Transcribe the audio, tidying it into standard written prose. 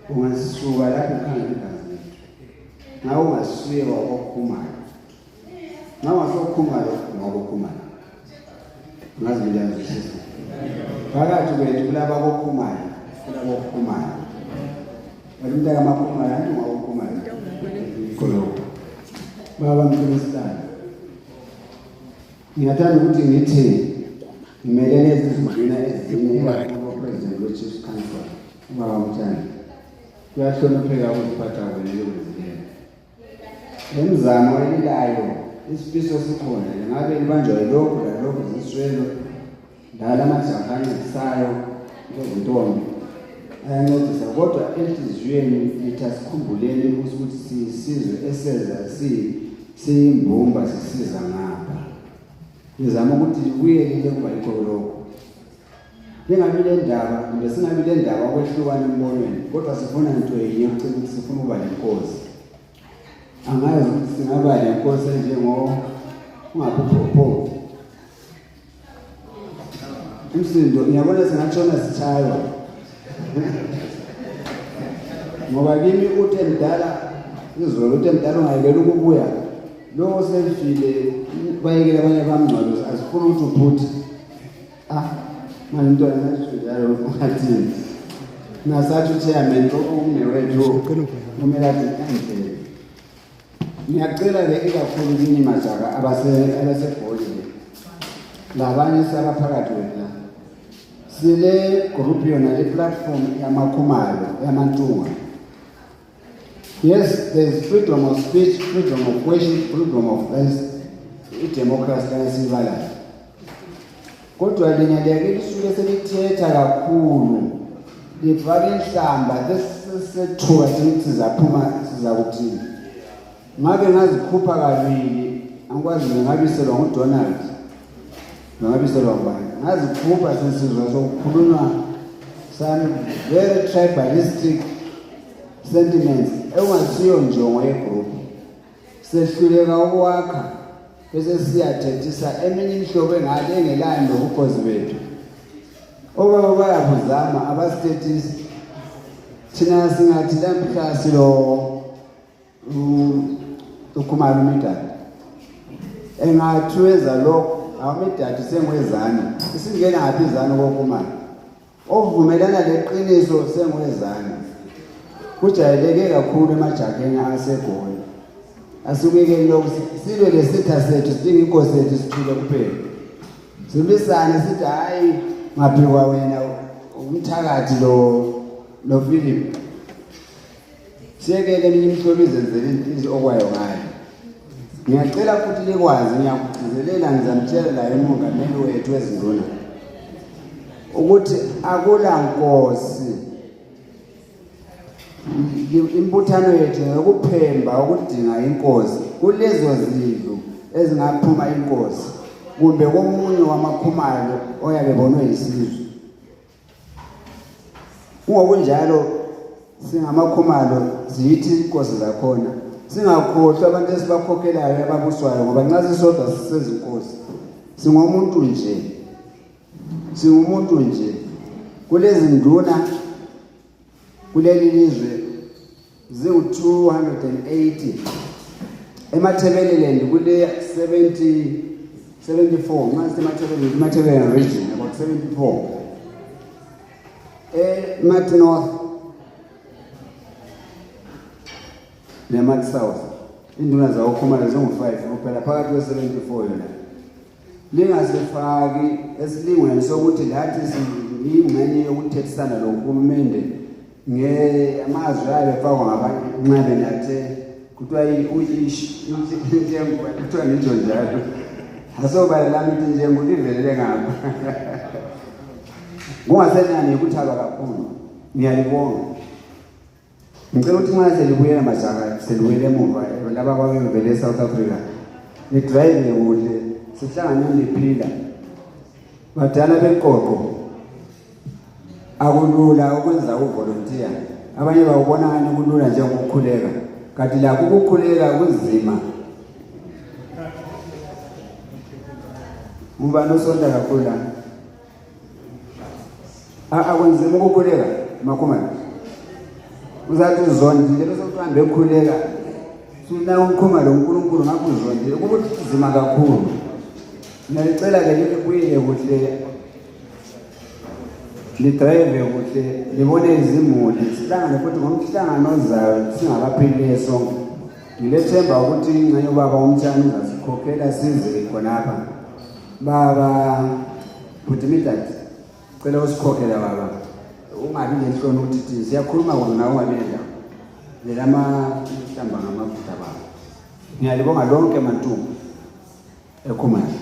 ungasuka lapho ukhangela igazi lethu. Nawe ungasuye wakukhumayo. Nawe wasokhumayo ngokukhumayo. Ngazi ngiyazwisisa. Phakathi kwethu kulaba abokhumayo, kulaba abokhumayo. Walimntaka amakhumayo antu ngokukhumayo. Koloko. Baba mkhulusihlalo. Ngiyathanda ukuthi ngithi ngimelele izinduna ezine president we-Chiefs Council. Ubaba Mthandi. Kuyahlonipheka ukuziphatha kwenu lokuzikela. Lemizamo elilayo isifiso sikhona ngabe ibanjwa lokho lalokho ziswelo ndala amajaha ancedisayo ngezintombi ayancedisa kodwa enhliziyweni nithi asikhumbuleni ukuthi siyisizwe eseza siyimbumba sisiza ngapha. Ngizama ukuthi kuyelile kuba yikho lokho. Lingabi le ndaba kumbe singabi le ndaba kwehlukana embonweni kodwa sifuna into yinye ukuthi sifuna ukuba lenkosi. Angazi ukuthi singaba lenkosi njengo ungaphupho. Umsindo ngiyabona singatshona sitshaywa. Ngoba kimi uthe mdala izolo uthe mdala ungayekela ukubuya. Lo selifile bayekela abanye bamngcwalo asifuna ukuthi uphuthi. Manje ntwana nasijalo ungathini. Nasathi chairman okumnewethu kumele athi kanje. Ngiyacela ke ikakhulu kini majaka abasebhodini. Labanye sabaphakathi wethu. Sile group yona le platform yamakhumayo yamantunga. Yes, there is freedom of speech, freedom of worship, freedom of democracy kayisibala. Kodwa linyaleke lisuke selithetha kakhulu. Livale inhlamba lesethuka ukuthi sizaphuma sizakuthini. Ngabe ngazikhupha kabili angikwazi ngabiselwa nguDonald. Ngabiselwa ngubani? Ngazikhupha sesizwe sokukhulunywa some very tribalistic sentiments ewasiyo njongo yegroup. Sehluleka ukwakha bese siyathethisa eminye imihlobo engale engelando ubukhosi bethu. Obaba bayabuzama abasithethisi thina singathi lamhla silo ukhumalo umidali. Engathweza lokho awumidadi sengwezana. Isingena ngaphi izana kokhumalo. Ovumelana leqiniso sengwezana. Kujayeleke kakhulu emajakeni aseGoli. Asukeke lokho silwe lesitha sethu sidinga inkosi yethu sithule kuphela. Silisane sithi hayi ngaphikwa wena umthakathi lo Philip. Siyekele eminye imihlobo izenzele okwayo ngayo. Ngiyacela futhi likwazi ngiyakugcizelela ngizamtshela la emongameli wethu wezinduna ukuthi akula nkosi imbuthano yethu yokuphemba ukudinga inkosi kulezo zindlu ezingaphuma inkosi kumbe komunye wamakhumayo oyabe bonwe yisizwe. Ngokunjalo singamakhumayo zithi inkosi zakhona singakhohlwa abantu esibakhokhelayo ababuswayo ngoba nxa sisodwa sisezinkosi singomuntu nje. Singumuntu nje. Kulezi nduna kuleli lizwe zi-280 emathebeleleni kule 74 manje emathebeleleni region about 74 Mat North neMat South induna zawokhumala zingu-5 kuphela phakathi kwe-74 yona. Lingasifaki esilingweni sokuthi lathi siyingxenye yokuthethisana nohulumende ngamazwi ayefakwa ngabanqabe nathe kuthiwa kuthiwa ngisho njalo. Asoba lami ukuthi njengo livelele ngapha. Kungasenani ukuthaba kakhulu. Ngiyalibonga. Ngicela ukuthi nxa selibuyela majaka selibuyele emuva laba ababevele eSouth Africa nidrive kuhle sihlangane niphila. Badala beqoqo akulula ukwenza uvolunteer. Abanye bawubona ngani kulula njengokukhuleka kanti la ukukhuleka kunzima. Ngubani osonda kakhulu la? Akwenzima ukukhuleka makhumalo. uzathi uzondile bese uhambe ekhuleka sina umkhuma lo uNkulunkulu ngakho uzondile kuba nzima kakhulu. Ngiyacela ke libuyele kuhle lidrive kuhle libone izimuli sihlangane futhi ngomhlangano ozayo singakapheli sonke. Ngilethemba ukuthi ingcenye ubaba uMthani uzasikhokhela size khonapha. Baba Bhutimidati cela usikhokhela baba. Ungabi nenhloni ukuthi siyakhuluma wona ungabenda. Lelama hlamba ngamafutha baba. Ngiyalibonga lonke mantu ekhumana.